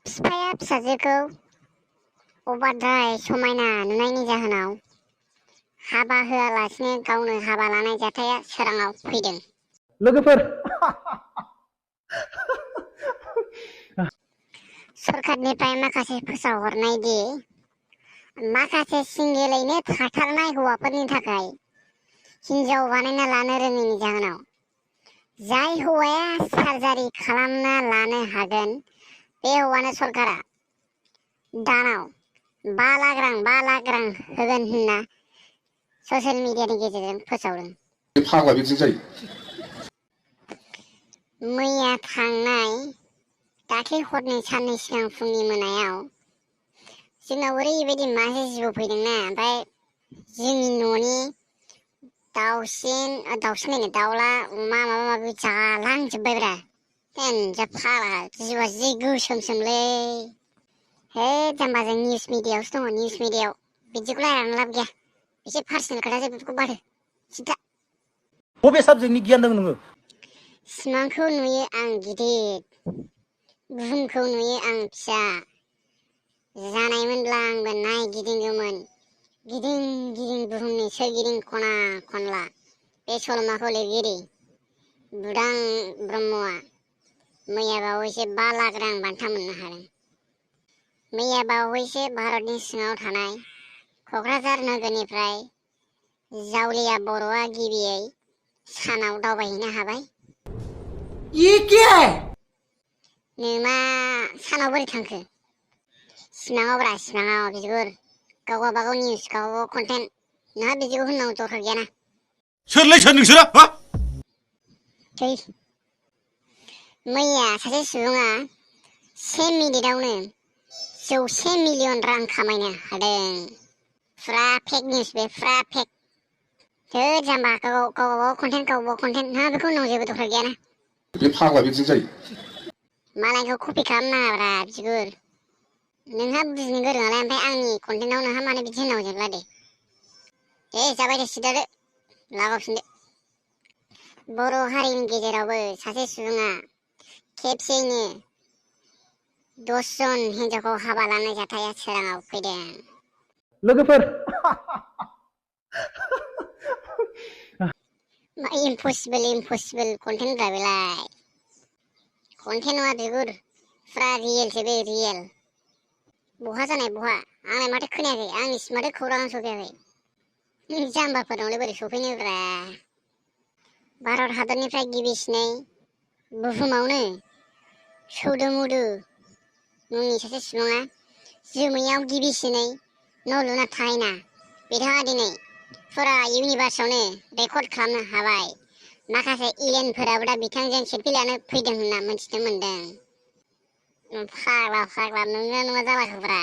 बिफाया फिसाजोखौ अबारद्राय समायना नुनायनि जाहोनाव हाबा होआलासिनो गावनो हाबा लानाय जाथाया सोराङाव फैदों। लोगोफोर सरखारनिफ्राय माखासे फोसावहरनाय दि माखासे सिंगेलैनो थाथारनाय हौवाफोरनि थाखाय हिनजाव बानायना लानो रोङैनि जाहोनाव जाय हौवाया सार्जारि खालामना लानो हागोन बे हौवानो सरकारा दानाव 5 लाख रां होगोन होनना ससियेल मिडियानि गेजेरजों फोसावदों। फाग्ला बिदिजों जायो। मैया थांनाय दाख्लै हरनै साननै सिगां फुंनि मोनायाव जोंनाव ओरैबायदि मासे जिबौ फैदोंना, ओमफ्राय जोंनि न'नि दाउसिन दाउला अमा माबा माबि जालांजोब्बायब्रा। देनजार फाग्ला जिबौआ जि गोसोमसोमलै। हे जाम्बा जों निउस मिडियाआवसो दङ, निउस मिडियाआव बिदिखौ रायलायनानै लाब गैया। एसे पार्सनेल खोथासो बेफोरखौ बादो सिदा। बबे साबजेक्टनि गियान दङ नोङो? सिमांखौ नुयो आं गिदिर, बुहुमखौ नुयो आं फिसा। जानायमोनब्ला आंबो नायगिदिंगौमोन गिदिं गिदिं बुहुमनि सोरगिदिं खना खनला। बे सल'माखौ लिरगिरि बुदां ब्रह्मआ मैया बावैसो 5 लाख रां बान्था मोननो हादों। मैया बावैसो भारतनि सिङाव थानाय क'क्राझार नोगोरनिफ्राय जावलिया बर'आ गिबियै सानाव दावबायहैनो हाबाय। नोमा सानाव बोरै थांखो? सिमाङाव बिगुर गाव गावबागाव निउस गाव गावबागाव कन्टेन्ट, नोंहा बिदिखौ होननांगौ दरखार गैयाना। सोरलै सोर नोंसोरो? मैया सासे सुबुङा 1 मिनिटावनो 100 मिलियन रां खामायनो हादों। फुरा फेक निउस बे, फुरा फेक। जाम्बा गावबागाव कन्टेन्ट नोंहा बेखौ होननांगौ जेबो दरखार गैयाना। बे फाग्ला बिदिजों जायो। मालायखौ कपि खालामनाङाब्रा बिगुर। नोंहा बुजिनो गोरों नालाय, ओमफ्राय आंनि कन्टेन्टआव नोंहा मानो बिदि होननांगौ जेब्ला दे जाबाय दे सिदादो, लागावफिनदो। बर' हारिनि गेजेरावबो सासे सुबुङा खेबसेयैनो 10 जन हिनजावखौ हाबा लानाय जाथाया सोराङाव फैदों। लोगोफोर मा इम्पसिबोल कन्टेन्ट ब्रा बेलाय। कन्टेन्ट नङा बिगुर, फुरा रियेलसो बे, रियेल। बहा जानाय बहा? आंलाय माथो खोनायाखै, आंनिसिम माथो खौराङानो सफैयाखै। जाम्बाफोरनावलाय बोरै सफैनोब्रा। भारत हादरनिफ्राय गिबिसिनै बुहुमावनो सौदोमुदु मुंनि सासे सुबुङा जोमैयाव गिबिसिनै न' लुना थाहैना बिथाङा दिनै फुरा इउनिभार्सआवनो रेकर्ड खालामनो हाबाय। माखासे एलियेनफोराबो दा बिथांजों सेल्फि लानो फैदों होनना मोनथिनो मोनदों। फाग्ला नङा जालाखोब्रा।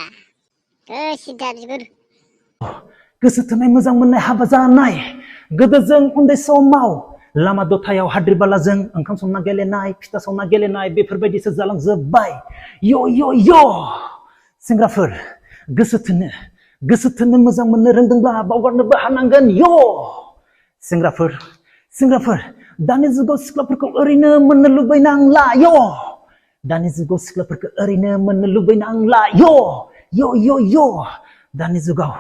सिदा बिगुर। गोसो थोनाय मोजां मोननाय हाबा जानाय, गोदो जों उन्दै समाव लामा दथायाव हाद्रि बालाजों ओंखाम संना गेलेनाय, फिथा संना गेलेनाय, बेफोरबायदिसो जालांजोब्बाय। सेंग्राफोर गोसो थोनो मोजां मोननो रोंदोंब्ला बावगारनोबो हानांगोन। सेंग्राफोर दानि जुगाव सिख्लाफोरखौ ओरैनो मोननो लुबैनांला। दानि जुगाव सिख्लाफोरखौ ओरैनो मोननो लुबैनांला। दानि जुगाव